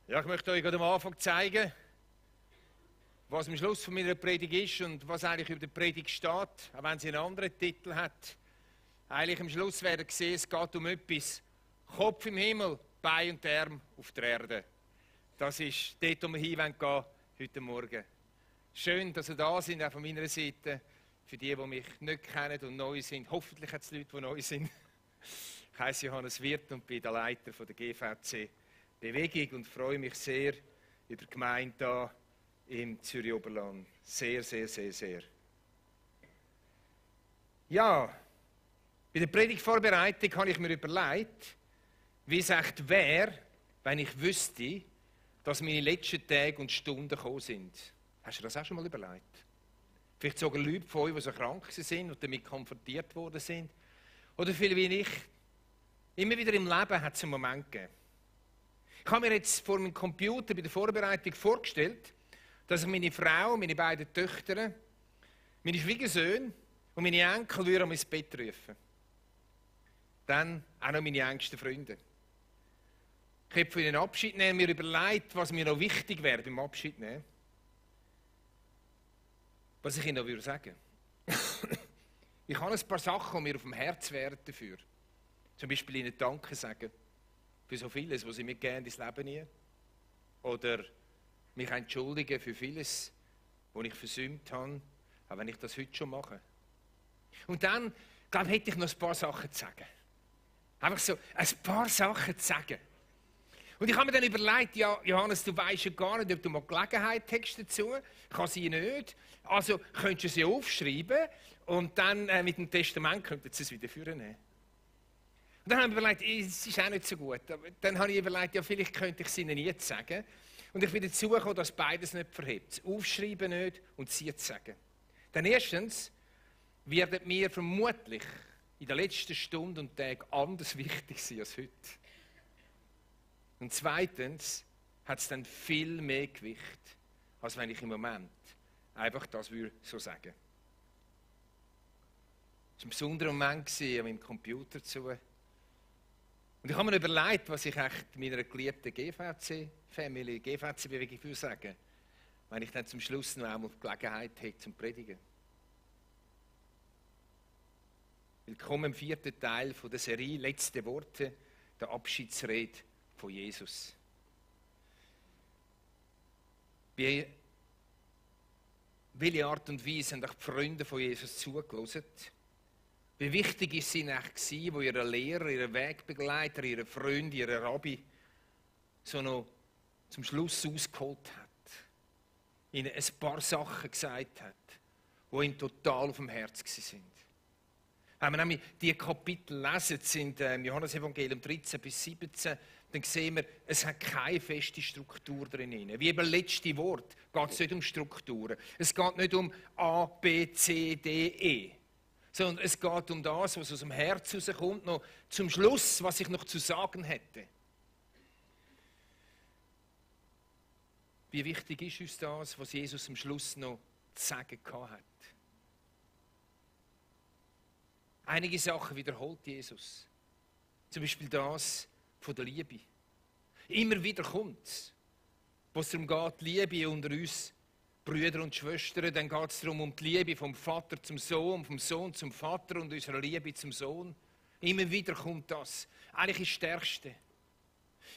Ja, ich möchte euch gerade am Anfang zeigen, was am Schluss von meiner Predigt ist und was eigentlich über die Predigt steht, auch wenn sie einen anderen Titel hat. Eigentlich am Schluss werden sehen, es geht um etwas. Kopf im Himmel, Bein und Arm auf der Erde. Das ist dort, wo wir hin gehen heute Morgen. Schön, dass ihr da sind, auch von meiner Seite. Für die mich nicht kennen und neu sind. Hoffentlich hat es Leute, die neu sind. Ich heiße Johannes Wirth und bin der Leiter der GVC Bewegung und freue mich sehr über die Gemeinde hier im Zürich Oberland. Sehr, sehr, sehr, sehr. Ja, bei der Predigtvorbereitung habe ich mir überlegt, wie es echt wäre, wenn ich wüsste, dass meine letzten Tage und Stunden gekommen sind. Hast du das auch schon mal überlegt? Vielleicht sogar Leute von euch, die so krank sind und damit konfrontiert worden sind. Oder viele wie ich. Immer wieder im Leben hat es einen Moment gegeben. Ich habe mir jetzt vor meinem Computer bei der Vorbereitung vorgestellt, dass ich meine Frau, meine beiden Töchter, meine Schwiegersöhne und meine Enkel an mein Bett rufen. Dann auch noch meine engsten Freunde. Ich habe von ihnen Abschied nehmen, mir überlegt, was mir noch wichtig wäre beim Abschied nehmen. Was ich ihnen noch sagen würde. Ich habe ein paar Sachen, die mir auf dem Herz wären dafür. Zum Beispiel ihnen Danke sagen für so vieles, was sie mir gerne ins Leben nehmen. Oder mich entschuldigen für vieles, was ich versäumt habe, auch wenn ich das heute schon mache. Und dann, glaube ich, hätte ich noch ein paar Sachen zu sagen. Einfach so ein paar Sachen zu sagen. Und ich habe mir dann überlegt, ja, Johannes, du weißt ja gar nicht, ob du mal Gelegenheit hast dazu. Ich habe sie nicht. Also könntest du sie aufschreiben und dann mit dem Testament könntest du es wieder vornehmen. Und dann habe ich überlegt, es ist auch nicht so gut. Aber dann habe ich überlegt, ja, vielleicht könnte ich es ihnen jetzt sagen. Und ich bin dazu gekommen, dass beides nicht verhebt. Das Aufschreiben nicht und sie zu sagen. Denn erstens werden mir vermutlich in den letzten Stunden und Tagen anders wichtig sein als heute. Und zweitens hat es dann viel mehr Gewicht, als wenn ich im Moment einfach das so sagen würde. Es war ein besonderer Moment an meinem Computer zu. Und ich habe mir überlegt, was ich echt meiner geliebten GVC-Family, GVC-Bewegung würde sagen, wenn ich dann zum Schluss noch einmal die Gelegenheit hätte zum Predigen. Willkommen im 4. Teil von der Serie «Letzte Worte», der Abschiedsrede von Jesus. Wie welche Art und Weise haben auch die Freunde von Jesus zugelassen? Wie wichtig ist sie eigentlich, wo ihre Lehrer, ihre Wegbegleiter, ihre Freunde, ihre Rabbi so noch zum Schluss ausgeholt hat, ihnen ein paar Sachen gesagt hat, die ihnen total auf dem Herz sind. Wenn wir nämlich die Kapitel lesen, sind im Johannesevangelium 13 bis 17, dann sehen wir, es hat keine feste Struktur drin. Wie beim letzten Wort geht es nicht um Strukturen. Es geht nicht um A, B, C, D, E. Sondern es geht um das, was aus dem Herz rauskommt, noch zum Schluss, was ich noch zu sagen hätte. Wie wichtig ist uns das, was Jesus am Schluss noch zu sagen hat? Einige Sachen wiederholt Jesus. Zum Beispiel das von der Liebe. Immer wieder kommt es, wo es darum geht, Liebe unter uns Brüder und Schwestern, dann geht es darum, um die Liebe vom Vater zum Sohn, vom Sohn zum Vater und unserer Liebe zum Sohn. Immer wieder kommt das. Eigentlich ist das Stärkste.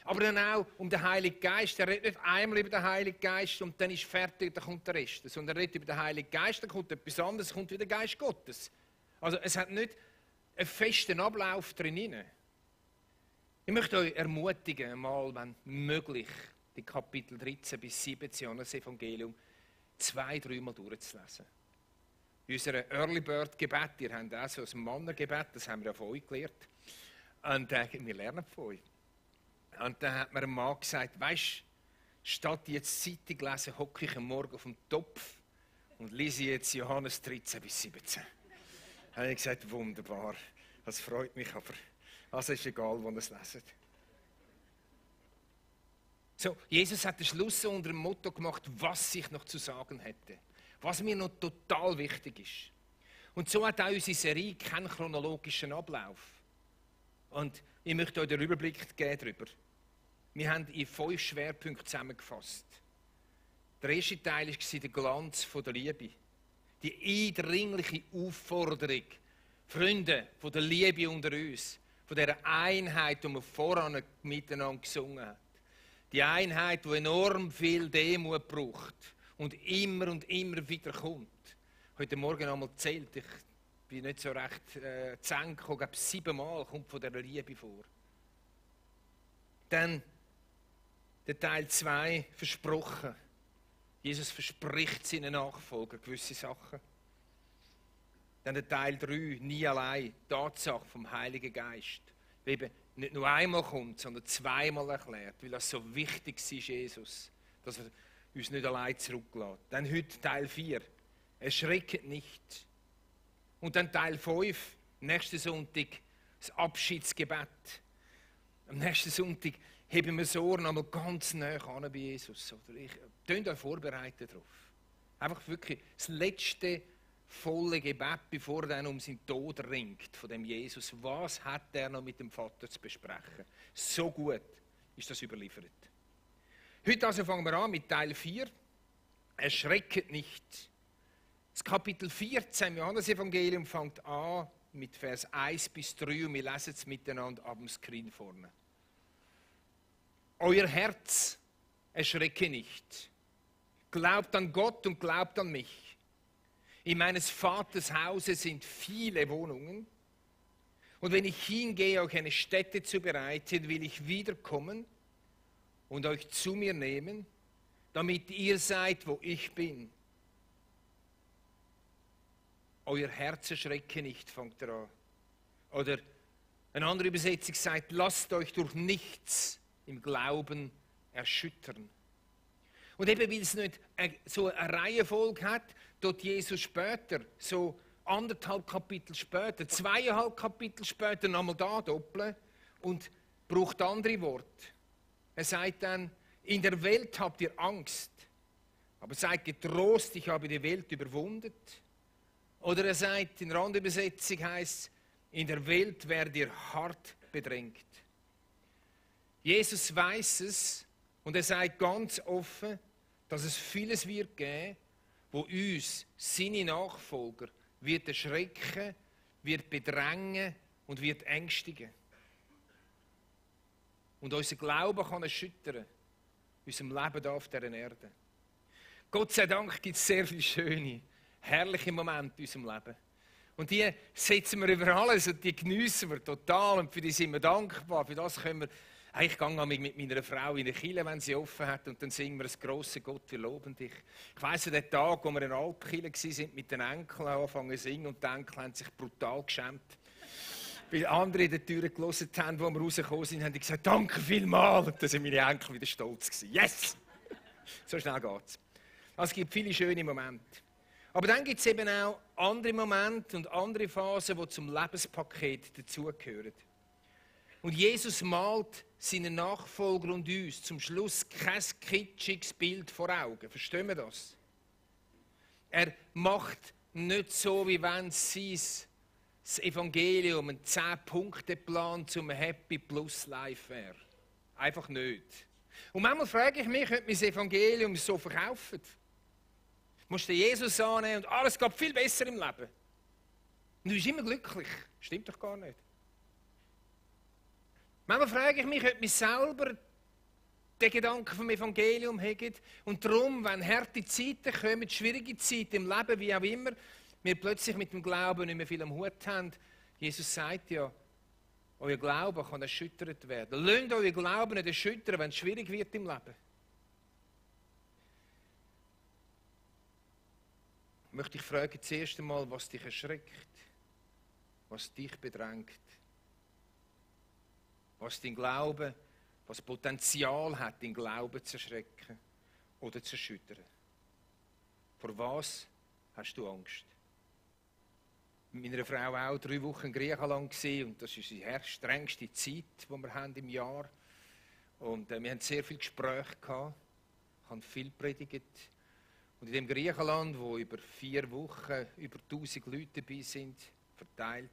Aber dann auch um den Heiligen Geist. Er redet nicht einmal über den Heiligen Geist und dann ist fertig, dann kommt der Rest. Sondern er redet über den Heiligen Geist, dann kommt etwas anderes, kommt wieder der Geist Gottes. Also es hat nicht einen festen Ablauf drin. Ich möchte euch ermutigen, mal, wenn möglich, die Kapitel 13 bis 17 das Evangelium 2-3 Mal durchzulesen. In unserem Early Bird Gebet, ihr habt auch so ein Mannengebet, das haben wir ja von euch gelernt. Und wir lernen von euch. Und dann hat mir ein Mann gesagt, weisst, statt jetzt Zeitung lesen, hocke ich am Morgen auf dem Topf und lese jetzt Johannes 13 bis 17. Da habe ich gesagt, wunderbar, das freut mich, aber also ist egal, wo ihr es leset. So, Jesus hat den Schluss unter dem Motto gemacht, was ich noch zu sagen hätte. Was mir noch total wichtig ist. Und so hat auch unsere Serie keinen chronologischen Ablauf. Und ich möchte euch den Überblick geben darüber. Wir haben in 5 Schwerpunkte zusammengefasst. Der erste Teil war der Glanz der Liebe. Die eindringliche Aufforderung, Freunde von der Liebe unter uns, von dieser Einheit, die wir voran miteinander gesungen haben. Die Einheit, die enorm viel Demut braucht und immer wieder kommt. Heute Morgen einmal gezählt, ich bin nicht so recht zusammengekommen, ich glaube 7 Mal kommt von dieser Liebe vor. Dann der Teil 2, versprochen. Jesus verspricht seinen Nachfolgern gewisse Sachen. Dann der Teil 3, nie allein, die Tatsache vom Heiligen Geist. Der eben nicht nur einmal kommt, sondern 2-mal erklärt, weil das so wichtig ist, Jesus, dass er uns nicht allein zurücklässt. Dann heute Teil 4, erschreckt nicht. Und dann Teil 5, nächsten Sonntag, das Abschiedsgebet. Am nächsten Sonntag heben wir das Ohr einmal ganz nah an bei Jesus. Tönt euch vorbereiten darauf. Einfach wirklich das letzte volle Gebet, bevor er dann um seinen Tod ringt, von dem Jesus. Was hat er noch mit dem Vater zu besprechen? So gut ist das überliefert. Heute also fangen wir an mit Teil 4. Erschreckt nicht. Das Kapitel 14 im Johannesevangelium fängt an mit Vers 1 bis 3 und wir lesen es miteinander ab dem Screen vorne. Euer Herz erschrecke nicht. Glaubt an Gott und glaubt an mich. In meines Vaters Hause sind viele Wohnungen. Und wenn ich hingehe, euch eine Stätte zu bereiten, will ich wiederkommen und euch zu mir nehmen, damit ihr seid, wo ich bin. Euer Herz erschrecke nicht, fängt er an. Oder eine andere Übersetzung sagt, lasst euch durch nichts im Glauben erschüttern. Und eben, weil es nicht so eine Reihenfolge hat, dort Jesus später, so 1,5 Kapitel später, 2,5 Kapitel später nochmal da doppeln und braucht andere Worte. Er sagt dann, in der Welt habt ihr Angst, aber seid getrost, ich habe die Welt überwunden. Oder er sagt, in einer anderen Übersetzung heißt es, in der Welt werdet ihr hart bedrängt. Jesus weiß es und er sagt ganz offen, dass es vieles wird geben, wo uns, seine Nachfolger, wird erschrecken, wird bedrängen und wird ängstigen. Und unser Glaube kann erschüttern, in unserem Leben hier auf dieser Erde. Gott sei Dank gibt es sehr viele schöne, herrliche Momente in unserem Leben. Und die setzen wir über alles und die geniessen wir total und für die sind wir dankbar. Für das können wir, ich gehe mit meiner Frau in die Kirche, wenn sie offen hat und dann singen wir das grosse Gott, wir loben dich. Ich weiss, an dem Tag, wo wir in Alpkirche waren, mit den Enkeln angefangen zu singen und die Enkel haben sich brutal geschämt. Weil andere in der Tür gelesen haben, wo wir rausgekommen sind, haben die gesagt, danke vielmals. Und dann sind meine Enkel wieder stolz gewesen. Yes! So schnell geht's. Also, es gibt viele schöne Momente. Aber dann gibt es eben auch andere Momente und andere Phasen, die zum Lebenspaket dazugehören. Und Jesus malt seinen Nachfolger und uns zum Schluss kein kitschiges Bild vor Augen. Verstehen wir das? Er macht nicht so, wie wenn es das Evangelium ein 10-Punkte-Plan zum Happy Plus Life wäre. Einfach nicht. Und manchmal frage ich mich, ob wir das Evangelium so verkaufen. Du musst den Jesus annehmen und alles geht viel besser im Leben. Und du bist immer glücklich. Stimmt doch gar nicht. Manchmal frage ich mich, ob wir selber den Gedanken vom Evangelium haben und darum, wenn harte Zeiten kommen, schwierige Zeiten im Leben, wie auch immer, wir plötzlich mit dem Glauben nicht mehr viel am Hut haben. Jesus sagt ja, euer Glaube kann erschüttert werden. Lasst euer Glauben nicht erschüttern, wenn es schwierig wird im Leben. Ich möchte dich fragen, zuerst einmal, was dich erschreckt, was dich bedrängt, was dein Glaube, was Potenzial hat, dein Glauben zu erschrecken oder zu erschüttern. Vor was hast du Angst? Mit meiner Frau auch 3 Wochen in Griechenland gewesen, und das ist die strengste Zeit, die wir haben im Jahr. Und wir haben sehr viele Gespräche gehabt, ich habe viel predigt. Und in dem Griechenland, wo über 4 Wochen über 1000 Leute dabei sind, verteilt,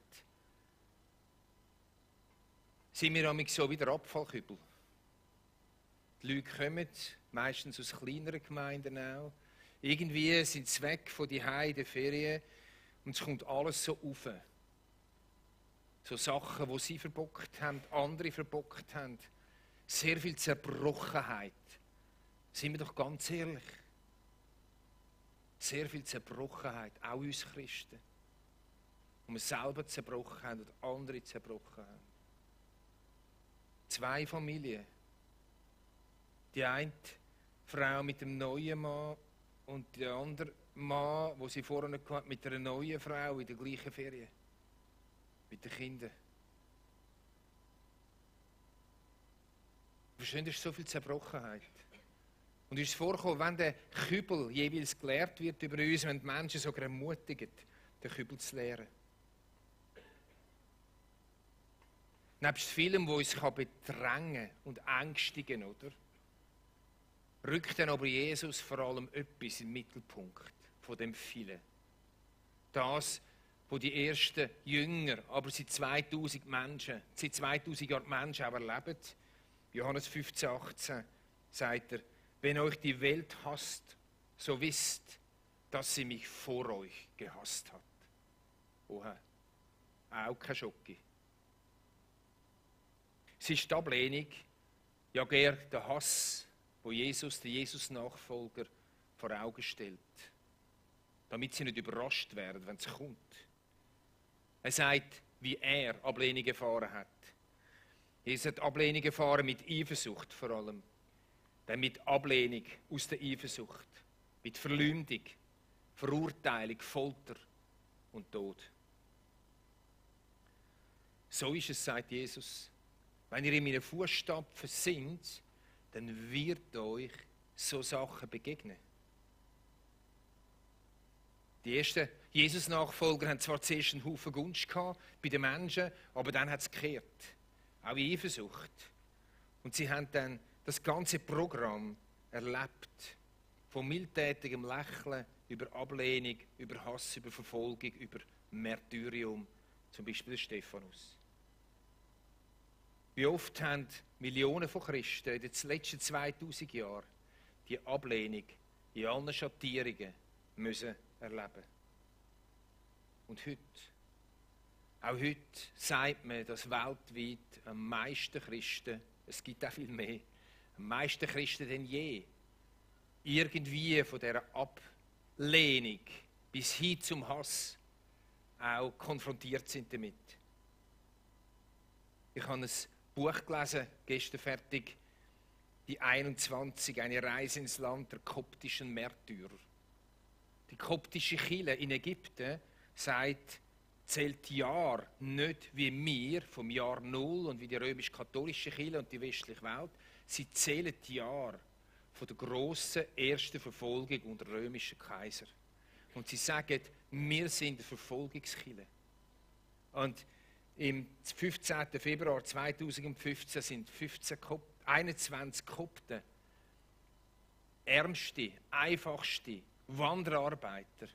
sind wir so wie der Abfallkübel. Die Leute kommen, meistens aus kleineren Gemeinden auch. Irgendwie sind sie weg von die in den Ferien und es kommt alles so rauf. So Sachen, die sie verbockt haben, andere verbockt haben. Sehr viel Zerbrochenheit. Sind wir doch ganz ehrlich. Sehr viel Zerbrochenheit, auch uns Christen. Und wir selber zerbrochen haben und andere zerbrochen haben. 2 Familien. Die eine Frau mit dem neuen Mann und der andere Mann, wo sie vorher hatte, mit einer neuen Frau in der gleichen Ferien. Mit den Kindern. Verstehen, da ist so viel Zerbrochenheit. Und uns ist vorgekommen, wenn der Kübel jeweils gelehrt wird über uns, wenn die Menschen sogar ermutigen, den Kübel zu lehren. Nebst vielem, was uns bedrängen und ängstigen, oder? Rückt dann aber Jesus vor allem etwas im Mittelpunkt von dem vielen. Das, wo die ersten Jünger, aber seit 2000 Jahren Menschen auch erleben. Johannes 15, 18 sagt er, wenn euch die Welt hasst, so wisst, dass sie mich vor euch gehasst hat. Oha, auch kein Schocki. Es ist die Ablehnung, ja gar der Hass, wo Jesus, der Jesus-Nachfolger, vor Augen stellt. Damit sie nicht überrascht werden, wenn es kommt. Er sagt, wie er Ablehnung erfahren hat. Jesus hat Ablehnung erfahren mit Eifersucht vor allem. Dann mit Ablehnung aus der Eifersucht. Mit Verleumdung, Verurteilung, Folter und Tod. So ist es, sagt Jesus. Wenn ihr in meinen Fußstapfen seid, dann wird euch so Sachen begegnen. Die ersten Jesus-Nachfolger haben zwar zuerst einen Haufen Gunst gehabt bei den Menschen, aber dann hat es gekehrt. Auch in Eifersucht. Und sie haben dann das ganze Programm erlebt. Von mildtätigem Lächeln über Ablehnung, über Hass, über Verfolgung, über Märtyrium. Zum Beispiel der Stephanus. Wie oft haben Millionen von Christen in den letzten 2000 Jahren die Ablehnung in allen Schattierungen müssen erleben. Und heute, auch heute sagt man, dass weltweit am meisten Christen, es gibt auch viel mehr, am meisten Christen denn je, irgendwie von dieser Ablehnung bis hin zum Hass auch konfrontiert sind damit. Ich habe ein Buch gelesen, gestern fertig, die 21, eine Reise ins Land der koptischen Märtyrer. Die koptische Kirche in Ägypten sagt, zählt die Jahre nicht wie wir vom Jahr 0 und wie die römisch-katholische Kirche und die westliche Welt. Sie zählen die Jahre von der grossen ersten Verfolgung unter römischen Kaiser. Und sie sagen, wir sind eine Verfolgungskirche. Und im 15. Februar 2015 sind 21 Kopten, ärmste, einfachste Wanderarbeiter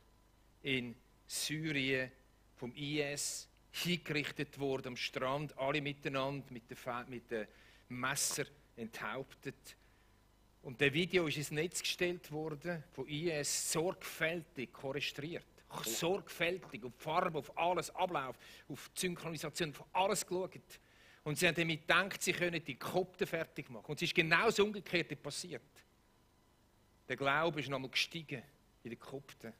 in Syrien vom IS hingerichtet worden am Strand, alle miteinander mit dem Messer enthauptet. Und das Video ist ins Netz gestellt worden, von IS sorgfältig chorestriert. Sorgfältig, auf Farbe, auf alles, Ablauf, auf die Synchronisation, auf alles geschaut. Und sie haben damit gedacht, sie können die Kopten fertig machen. Und es ist genau das Umgekehrte passiert. Der Glaube ist nochmal gestiegen in den Kopten.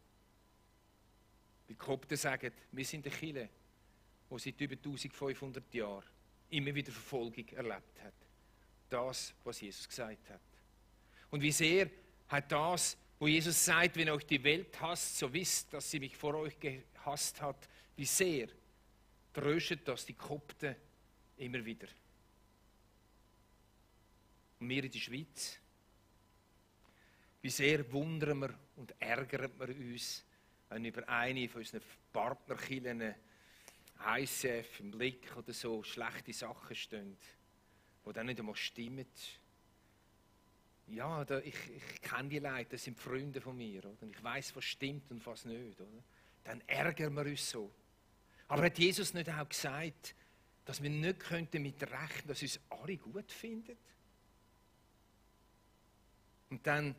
Die Kopten sagen, wir sind eine Kirche, die seit über 1500 Jahren immer wieder Verfolgung erlebt hat. Das, was Jesus gesagt hat. Und wie sehr hat das, wo Jesus sagt, wenn euch die Welt hasst, so wisst, dass sie mich vor euch gehasst hat, wie sehr tröstet das die Kopten immer wieder. Und wir in der Schweiz, wie sehr wundern wir und ärgern wir uns, wenn über eine von unseren Partnerkirchen, ICF, im Blick oder so, schlechte Sachen stehen, die dann nicht einmal stimmen. Ja, ich kenne die Leute, das sind Freunde von mir. Oder? Und ich weiß, was stimmt und was nicht. Oder? Dann ärgern wir uns so. Aber hat Jesus nicht auch gesagt, dass wir nicht damit rechnen könnten, dass uns alle gut finden? Und dann,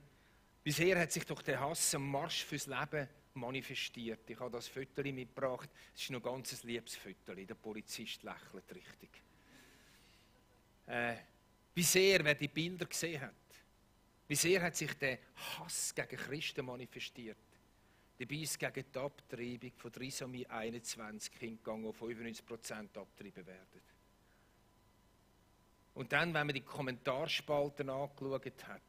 bisher hat sich doch der Hass am Marsch fürs Leben manifestiert. Ich habe das Foto mitgebracht. Es ist noch ein ganz liebes Foto. Der Polizist lächelt richtig. Wie sehr, wer die Bilder gesehen hat, wie sehr hat sich der Hass gegen Christen manifestiert. Dabei ist es gegen die Abtreibung von Trisomie 21 hingegangen, wo 95% abgetrieben werden. Und dann, wenn man die Kommentarspalten angeschaut hat,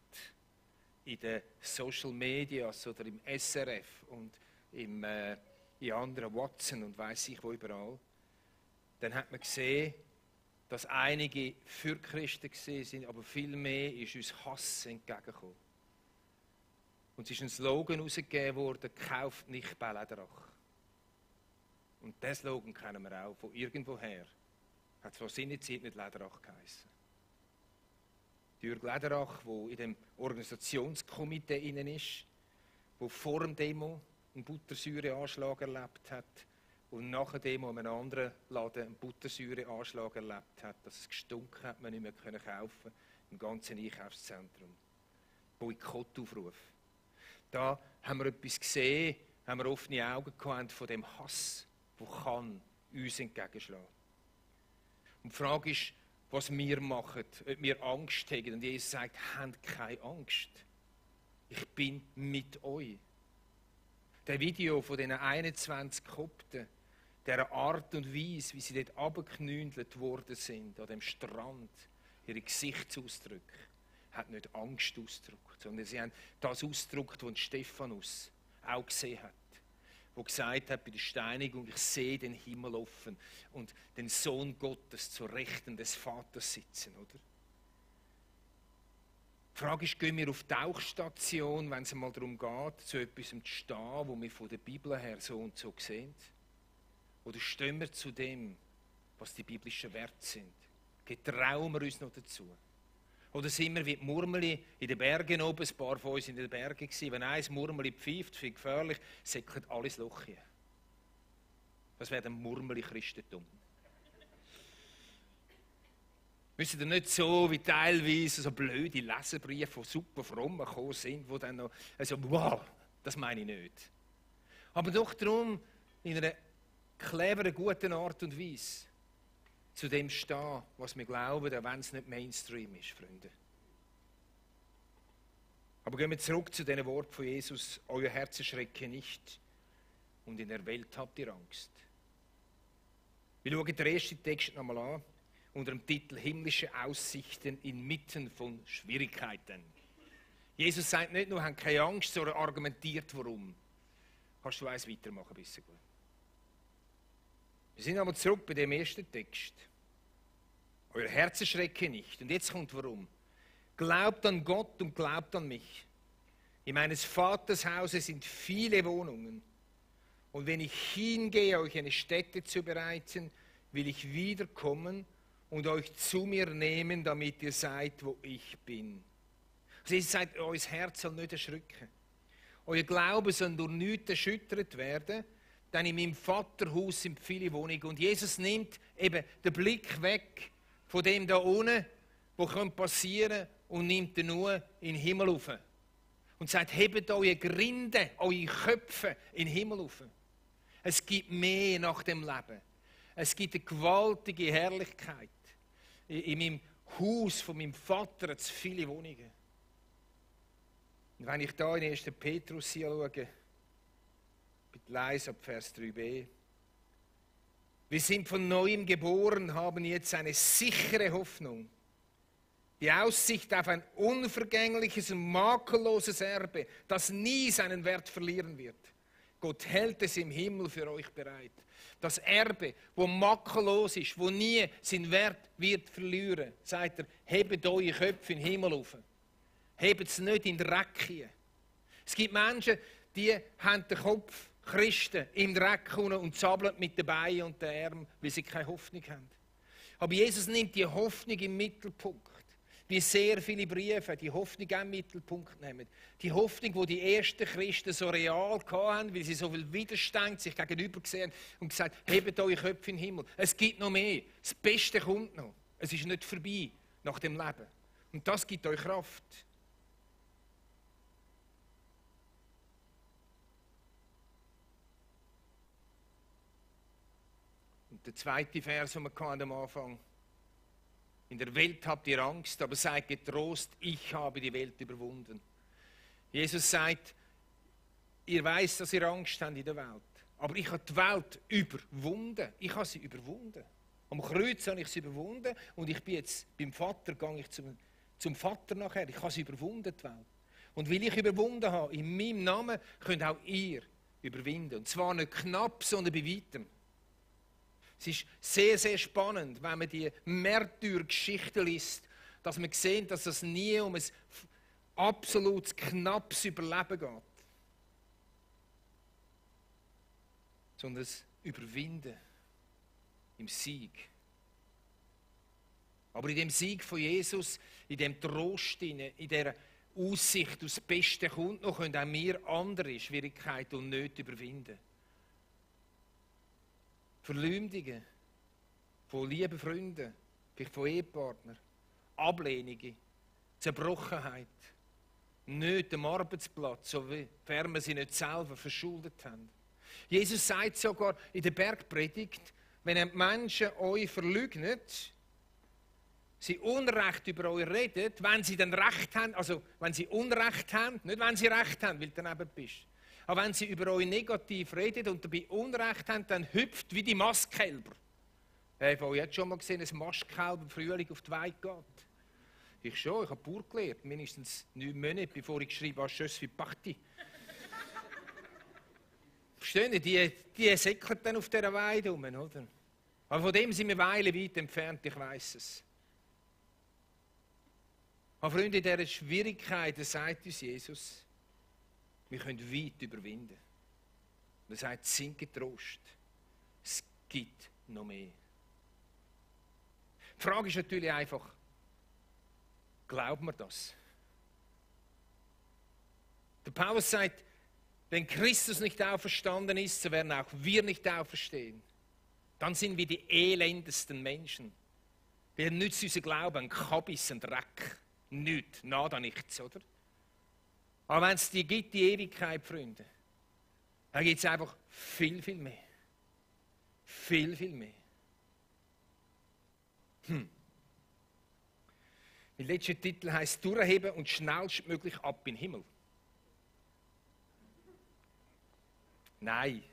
in den Social Medias oder im SRF und in anderen Watson und weiss ich wo überall, dann hat man gesehen, dass einige für Christen waren, aber viel mehr ist uns Hass entgegengekommen. Und es ist ein Slogan herausgegeben worden, kauft nicht bei Lederach. Und diesen Slogan kennen wir auch von irgendwoher. Hat zwar seine Zeit nicht Lederach geheissen. Jürg Lederach, der in dem Organisationskomitee innen ist, der vor dem Demo einen Buttersäureanschlag erlebt hat und nach der Demo in einem anderen Laden einen Buttersäureanschlag erlebt hat, dass es gestunken hat, man nicht mehr kaufen konnte, im ganzen Einkaufszentrum. Boykottaufruf. Da haben wir etwas gesehen, haben wir offene Augen gehabt von dem Hass, der kann uns entgegenschlagen. Und die Frage ist, was wir machen, ob wir Angst haben. Und Jesus sagt, habt keine Angst. Ich bin mit euch. Das Video von diesen 21 Kopten, dieser Art und Weise, wie sie dort runtergeknündelt worden sind, an dem Strand, ihre Gesichtsausdrücke, hat nicht Angst ausgedrückt, sondern sie haben das ausgedrückt, was Stephanus auch gesehen hat. Der gesagt hat bei der Steinigung, ich sehe den Himmel offen und den Sohn Gottes zur Rechten des Vaters sitzen, oder? Die Frage ist, gehen wir auf die Tauchstation, wenn es mal darum geht, zu etwas zu stehen, wo wir von der Bibel her so und so sehen? Oder stehen wir zu dem, was die biblischen Werte sind? Getrauen wir uns noch dazu? Oder sind wir wie die Murmeli in den Bergen oben, ein paar von uns in den Bergen gewesen. Wenn ein Murmeli pfeift, viel gefährlich, säckelt alles Loch hier. Das wäre ein Murmeli-Christentum. Müssen ihr nicht so wie teilweise so blöde Leserbriefe von super frommen gekommen sind, die dann noch, also wow, das meine ich nicht. Aber doch darum, in einer cleveren, guten Art und Weise, zu dem stehen, was wir glauben, auch wenn es nicht Mainstream ist, Freunde. Aber gehen wir zurück zu diesen Worten von Jesus. Euer Herz erschrecke nicht und in der Welt habt ihr Angst. Wir schauen den ersten Text nochmal an, unter dem Titel Himmlische Aussichten inmitten von Schwierigkeiten. Jesus sagt nicht nur, habt keine Angst, sondern argumentiert, warum. Kannst du eins weitermachen, bisschen gut. Wir sind aber zurück bei dem ersten Text. Euer Herz erschrecke nicht. Und jetzt kommt warum. Glaubt an Gott und glaubt an mich. In meines Vaters Hause sind viele Wohnungen. Und wenn ich hingehe, euch eine Stätte zu bereiten, will ich wiederkommen und euch zu mir nehmen, damit ihr seid, wo ich bin. Also ihr sagt, euer Herz soll nicht erschrecken. Euer Glaube soll durch nichts erschüttert werden, denn in meinem Vaterhaus sind viele Wohnungen. Und Jesus nimmt eben den Blick weg von dem da unten, was passieren kann, und nimmt ihn nur in den Himmel auf. Und sagt, hebt eure Grinde, eure Köpfe in den Himmel auf. Es gibt mehr nach dem Leben. Es gibt eine gewaltige Herrlichkeit. In meinem Haus von meinem Vater hat es viele Wohnungen. Und wenn ich da in 1. Petrus schaue, leise ab Vers 3b. Wir sind von Neuem geboren, haben jetzt eine sichere Hoffnung. Die Aussicht auf ein unvergängliches und makelloses Erbe, das nie seinen Wert verlieren wird. Gott hält es im Himmel für euch bereit. Das Erbe, wo makellos ist, wo nie seinen Wert wird verlieren, sagt er, hebt eure Köpfe in den Himmel auf. Hebt es nicht in den Dreck hier. Es gibt Menschen, die haben den Kopf, Christen, im Dreck und zappeln mit den Beinen und den Armen, weil sie keine Hoffnung haben. Aber Jesus nimmt die Hoffnung im Mittelpunkt. Wie sehr viele Briefe die Hoffnung im Mittelpunkt nehmen. Die Hoffnung, die die ersten Christen so real hatten, weil sie so viel Widerstand sich gegenüber gesehen haben und gesagt, hebt eure Köpfe in den Himmel. Es gibt noch mehr. Das Beste kommt noch. Es ist nicht vorbei nach dem Leben. Und das gibt euch Kraft. Und der zweite Vers, den wir am Anfang hatten: In der Welt habt ihr Angst, aber seid getrost, ich habe die Welt überwunden. Jesus sagt, ihr weißt, dass ihr Angst habt in der Welt. Aber ich habe die Welt überwunden. Ich habe sie überwunden. Am Kreuz habe ich sie überwunden und ich bin jetzt beim Vater, gehe ich zum Vater nachher. Ich habe sie überwunden, die Welt. Und weil ich überwunden habe, in meinem Namen, könnt auch ihr überwinden. Und zwar nicht knapp, sondern bei weitem. Es ist sehr, sehr spannend, wenn man die Märtyrgeschichte liest, dass man sieht, dass es nie um ein absolut knappes Überleben geht, sondern das Überwinden im Sieg. Aber in dem Sieg von Jesus, in dem Trost, in dieser Aussicht, das Beste kommt noch, können auch wir andere Schwierigkeiten und Nöte überwinden. Verleumdungen von lieben Freunden, vielleicht von Ehepartnern, Ablehnungen, Zerbrochenheit, Nöte am Arbeitsplatz, sofern wir sie nicht selber verschuldet haben. Jesus sagt sogar in der Bergpredigt, wenn die Menschen euch verleugnen, sie Unrecht über euch reden, wenn sie dann Recht haben, also wenn sie Unrecht haben, nicht wenn sie Recht haben, weil du daneben bist, aber wenn sie über euch negativ reden und dabei Unrecht haben, dann hüpft wie die Mastkälber. Wer von euch hat schon mal gesehen, dass ein Mastkälber im Frühling auf die Weide geht? Ich schon, ich habe Bauer gelernt, mindestens 9 Monate, bevor ich geschrieben habe, «Je suis parti». Verstehen Sie, die säckeln dann auf dieser Weide rum, oder? Aber von dem sind wir Weile weit entfernt, ich weiss es. Aber Freunde, in dieser Schwierigkeit sagt uns Jesus, wir können weit überwinden. Er sagt, sind getrost. Es gibt noch mehr. Die Frage ist natürlich einfach, glauben wir das? Der Paulus sagt, wenn Christus nicht auferstanden ist, so werden auch wir nicht auferstehen. Dann sind wir die elendesten Menschen. Wir nützt unser Glauben ein Kabis, ein Dreck. Nichts, nada nichts, oder? Aber wenn es die gibt, die Ewigkeit, Freunde, dann gibt es einfach viel, viel mehr. Viel, viel mehr. Der letzte Titel heisst «Durchheben und schnellstmöglich ab in den Himmel». Nein,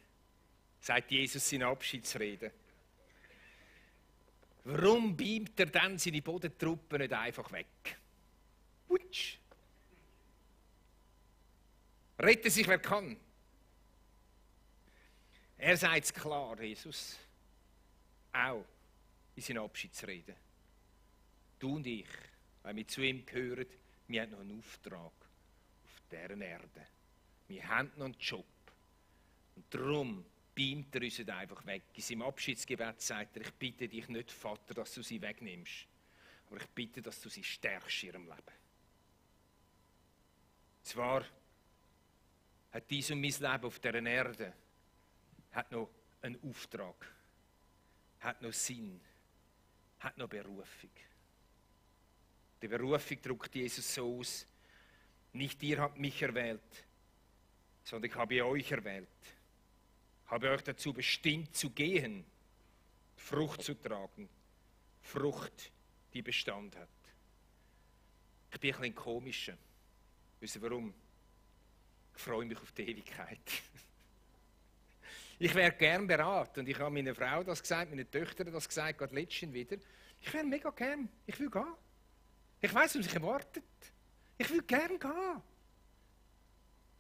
sagt Jesus in Abschiedsrede. Warum beamt er dann seine Bodentruppen nicht einfach weg? Wutsch! Rette sich, wer kann. Er sagt es klar, Jesus, auch in seiner Abschiedsrede. Du und ich, wenn wir zu ihm gehören, wir haben noch einen Auftrag auf dieser Erde. Wir haben noch einen Job. Und darum beamt er uns nicht einfach weg. In seinem Abschiedsgebet sagt er, ich bitte dich nicht, Vater, dass du sie wegnimmst, aber ich bitte, dass du sie stärkst in ihrem Leben. Zwar hat dies und mein Leben auf dieser Erde hat noch einen Auftrag, hat noch Sinn, hat noch Berufung. Die Berufung drückt Jesus so aus, nicht ihr habt mich erwählt, sondern ich habe euch erwählt. Ich habe euch dazu bestimmt zu gehen, Frucht zu tragen, Frucht, die Bestand hat. Ich bin ein bisschen komischer. Wisst ihr warum? Ich freue mich auf die Ewigkeit. Ich wäre gern beraten und ich habe meiner Frau das gesagt, meinen Töchtern das gesagt, gerade letztens wieder. Ich wäre mega gern, ich will gehen. Ich weiss, was mich erwartet. Ich will gern gehen.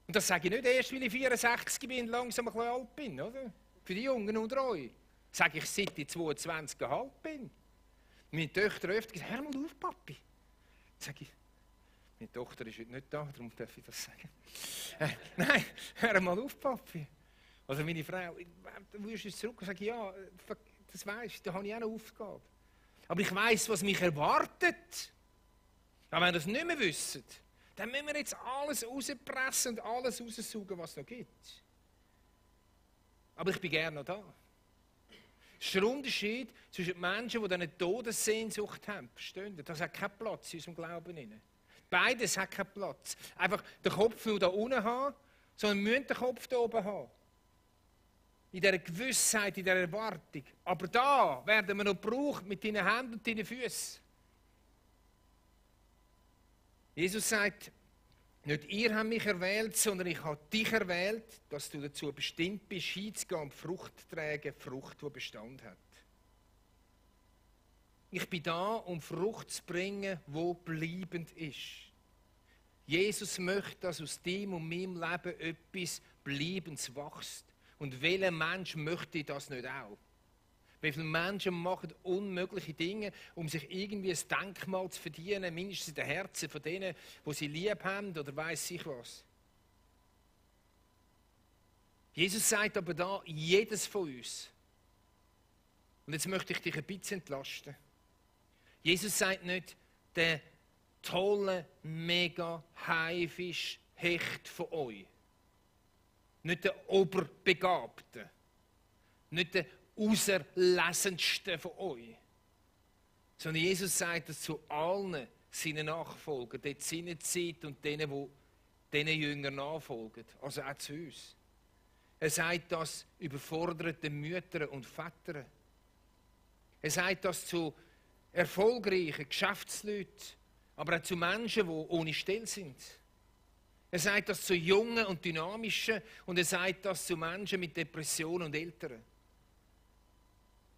Und das sage ich nicht erst, weil ich 64 bin und langsam ein bisschen alt bin, oder? Für die Jungen unter euch. Das sage ich, seit ich 22,5 bin. Meine Töchter öfter gesagt, hör mal auf, Papi. Dann sage ich, meine Tochter ist heute nicht da, darum darf ich das sagen. Nein, hör mal auf, Papi. Also meine Frau, du wirst jetzt zurück und sagen, ja, das weisst, da habe ich auch eine Aufgabe. Aber ich weiss, was mich erwartet. Aber wenn ihr das nicht mehr wisst, dann müssen wir jetzt alles rauspressen und alles raussaugen, was es noch gibt. Aber ich bin gerne noch da. Das ist der Unterschied zwischen Menschen, die eine Todessehnsucht haben. Verstehen Sie? Das hat keinen Platz in unserem Glauben. Beides hat keinen Platz. Einfach den Kopf nur da unten haben, sondern wir müssen den Kopf da oben haben. in dieser Gewissheit, in dieser Erwartung. Aber da werden wir noch gebraucht mit deinen Händen und deinen Füßen. Jesus sagt, nicht ihr habt mich erwählt, sondern ich habe dich erwählt, dass du dazu bestimmt bist, hinzugehen und Frucht zu tragen, Frucht, die Bestand hat. Ich bin da, um Frucht zu bringen, die bleibend ist. Jesus möchte, dass aus deinem und meinem Leben etwas Bleibendes wächst. Und welcher Mensch möchte das nicht auch? Wie viele Menschen machen unmögliche Dinge, um sich irgendwie ein Denkmal zu verdienen, mindestens in den Herzen von denen, die sie lieb haben oder weiss ich was. Jesus sagt aber da, jedes von uns. Und jetzt möchte ich dich ein bisschen entlasten. Jesus sagt nicht, der tolle, mega Haifisch Hecht von euch. Nicht der Oberbegabte. Nicht der Auserlesenste von euch. Sondern Jesus sagt es zu allen seinen Nachfolgern, dort seiner Zeit und denen, die diesen Jüngern nachfolgen. Also auch zu uns. Er sagt das überforderten Müttern und Vätern. Er sagt das zu erfolgreichen Geschäftsleuten, aber auch zu Menschen, die ohne Stelle sind. Er sagt das zu Jungen und Dynamischen und er sagt das zu Menschen mit Depressionen und Eltern.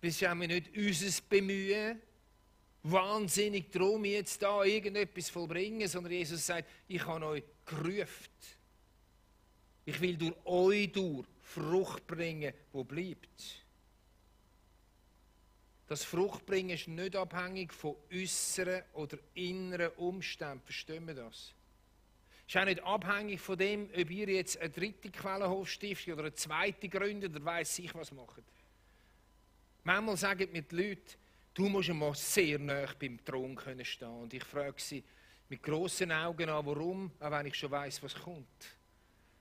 Das ist auch nicht unser Bemühen, wahnsinnig darum, jetzt da irgendetwas vollbringen, sondern Jesus sagt, ich habe euch gerufen. Ich will durch euch durch Frucht bringen, die bleibt. Das Fruchtbringen ist nicht abhängig von äußeren oder inneren Umständen. Verstehen wir das? Es ist auch nicht abhängig von dem, ob ihr jetzt eine dritte Quellenhof stiftet oder eine zweite gründet oder weiss ich was macht. Manchmal sagen mir die Leute, du musst einmal sehr nahe beim Thron stehen können. Und ich frage sie mit grossen Augen an, warum, auch wenn ich schon weiss, was kommt.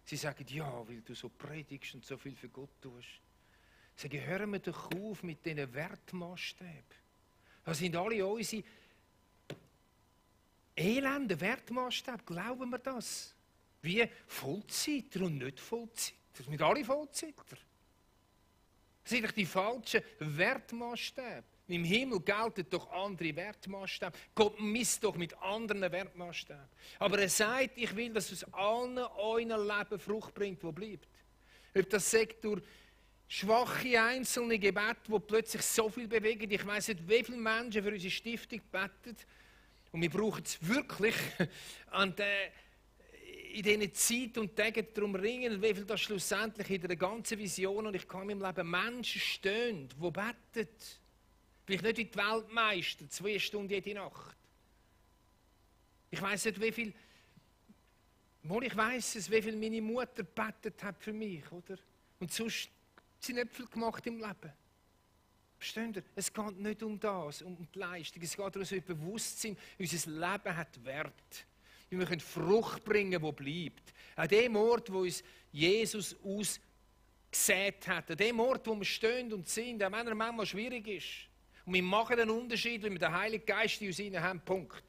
Sie sagen, ja, weil du so predigst und so viel für Gott tust. Ich sage, hören wir doch auf mit diesen Wertmaßstäben. Das sind alle unsere elenden Wertmaßstäbe. Glauben wir das? Wie Vollzeiter und nicht Vollzeiter. Das sind alle Vollzeiter. Das sind doch die falschen Wertmaßstäbe. Im Himmel gelten doch andere Wertmaßstäbe. Gott misst doch mit anderen Wertmaßstäben. Aber er sagt, ich will, dass aus allen euren Leben Frucht bringt, die bleibt. Ob das sagt durch schwache einzelne Gebete, die plötzlich so viel bewegen. Ich weiss nicht, wie viele Menschen für unsere Stiftung beten. Und wir brauchen es wirklich in diesen Zeit und Tagen darum ringen, wie viel das schlussendlich in der ganzen Vision, und ich kann in meinem Leben Menschen stehen, die beten. Vielleicht nicht wie die Weltmeister, 2 Stunden jede Nacht. Ich weiss nicht, wie viel, ich weiss es, wie viel meine Mutter gebetet hat für mich, oder? Und sonst sie nicht viel gemacht im Leben. Versteht ihr? Es geht nicht um das, um die Leistung. Es geht um so ein Bewusstsein, unser Leben hat Wert. Wir können Frucht bringen, die bleibt. An dem Ort, wo uns Jesus ausgesät hat. An dem Ort, wo wir stehen und sind, auch wenn er manchmal schwierig ist. Und wir machen einen Unterschied, wenn wir den Heiligen Geist in uns hinein haben. Punkt.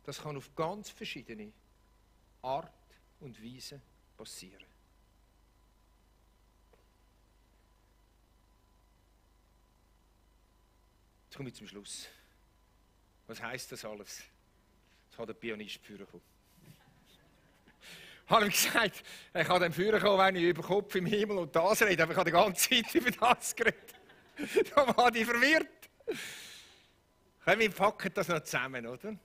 Das kann auf ganz verschiedene Art und Weise passieren. Jetzt komme ich zum Schluss. Was heisst das alles? Jetzt hat der Pianist vorgekommen. Ich habe ihm gesagt, ich kann dann vorkommen, wenn ich über Kopf im Himmel und das rede, aber ich habe die ganze Zeit über das geredet. Da war ich verwirrt. Wir packen das noch zusammen, oder?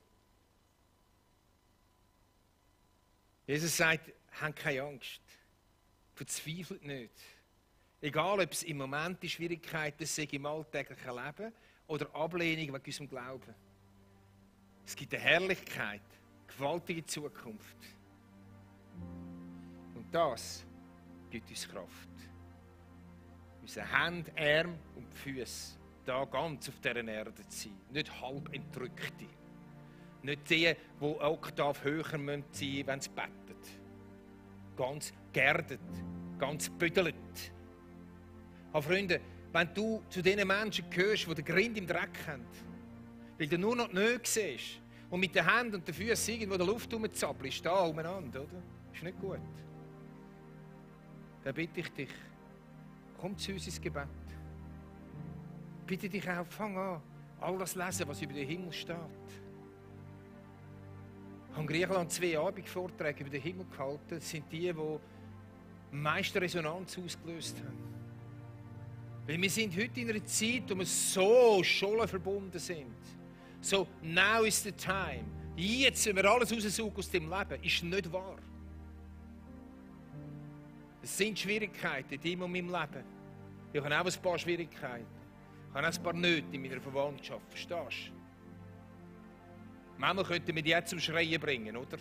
Jesus sagt, habt keine Angst. Verzweifelt nicht. Egal, ob es im Moment die Schwierigkeiten sind im alltäglichen Leben oder Ablehnung wegen unserem Glauben. Es gibt eine Herrlichkeit, eine gewaltige Zukunft. Und das gibt uns Kraft. Unsere Hände, Arme und Füße da ganz auf dieser Erde zu sein. Nicht halb Entrückte. Nicht die, die Oktav höher sein müssen, wenn sie beten. Ganz geerdet, ganz büdelt. Aber Freunde, wenn du zu diesen Menschen gehörst, die den Grind im Dreck haben, weil du nur noch die Nöte siehst und mit den Händen und den Füßen irgendwo in der Luft rumzappelst, da umeinander, oder? Ist nicht gut. Dann bitte ich dich, komm zu uns ins Gebet. Bitte dich auch, fang an, all das lesen, was über den Himmel steht. Ich habe in Griechenland 2 Abendvorträge über den Himmel gehalten. Das sind die am meisten Resonanz ausgelöst haben. Weil wir sind heute in einer Zeit, wo wir so schon verbunden sind. So, now is the time. Jetzt, wenn wir alles raussuchen aus dem Leben, ist nicht wahr. Es sind Schwierigkeiten in deinem und meinem Leben. Ich habe auch ein paar Schwierigkeiten. Ich habe auch ein paar Nöte in meiner Verwandtschaft. Verstehst du? Manchmal könnten wir die jetzt zum Schreien bringen, oder?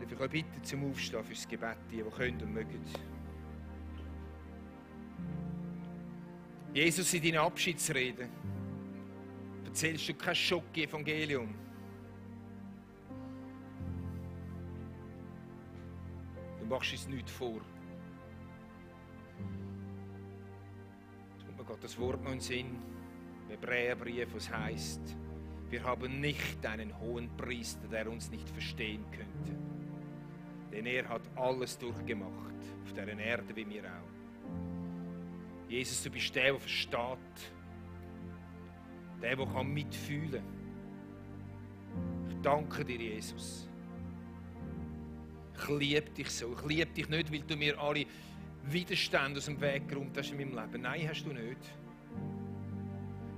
Darf ich euch bitten zum Aufstehen fürs Gebet, die können und mögen. Jesus, in deiner Abschiedsrede erzählst du kein Schock-Evangelium. Du machst uns nichts vor. Gott, das Wort noch in den Sinn, im Hebräerbrief, was heißt, wir haben nicht einen hohen Priester, der uns nicht verstehen könnte. Denn er hat alles durchgemacht, auf dieser Erde wie wir auch. Jesus, du bist der versteht, der mitfühlen kann. Ich danke dir, Jesus. Ich liebe dich so. Ich liebe dich nicht, weil du mir alle Widerstände aus dem Weg geräumt hast in meinem Leben. Nein, hast du nicht.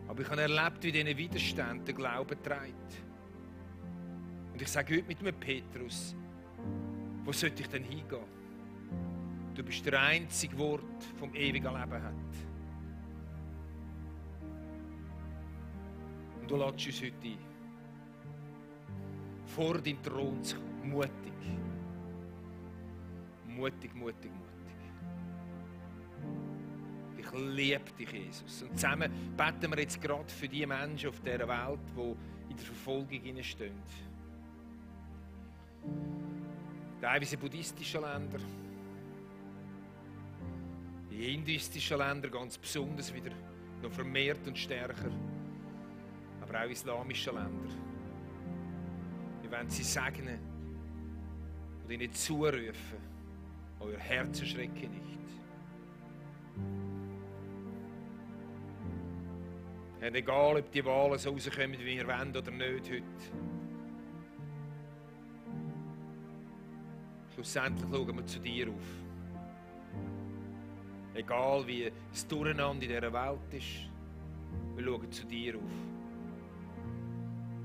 Aber ich habe erlebt, wie diese Widerstände den Glauben trägt. Und ich sage heute mit einem Petrus, wo sollte ich denn hingehen? Du bist der einzige Wort vom ewigen Leben hat. Und du lädst uns heute ein, vor deinen Thron zu kommen, mutig. Mutig, mutig, mutig. Ich liebe dich, Jesus. Und zusammen beten wir jetzt gerade für die Menschen auf dieser Welt, die in der Verfolgung stehen. Teilweise buddhistische Länder, die hinduistischen Länder ganz besonders wieder noch vermehrt und stärker, aber auch islamische Länder. Wir wollen sie segnen und ihnen zurufen, euer Herz erschrecke nicht. Und egal, ob die Wahlen so rauskommen, wie wir wollen oder nicht heute. Schlussendlich schauen wir zu dir auf. Egal, wie das Durcheinander in dieser Welt ist, wir schauen zu dir auf.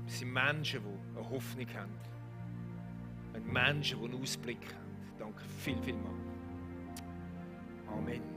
Wir sind Menschen, die eine Hoffnung haben. Und Menschen, die einen Ausblick haben. Danke viel, viel mal. Amen.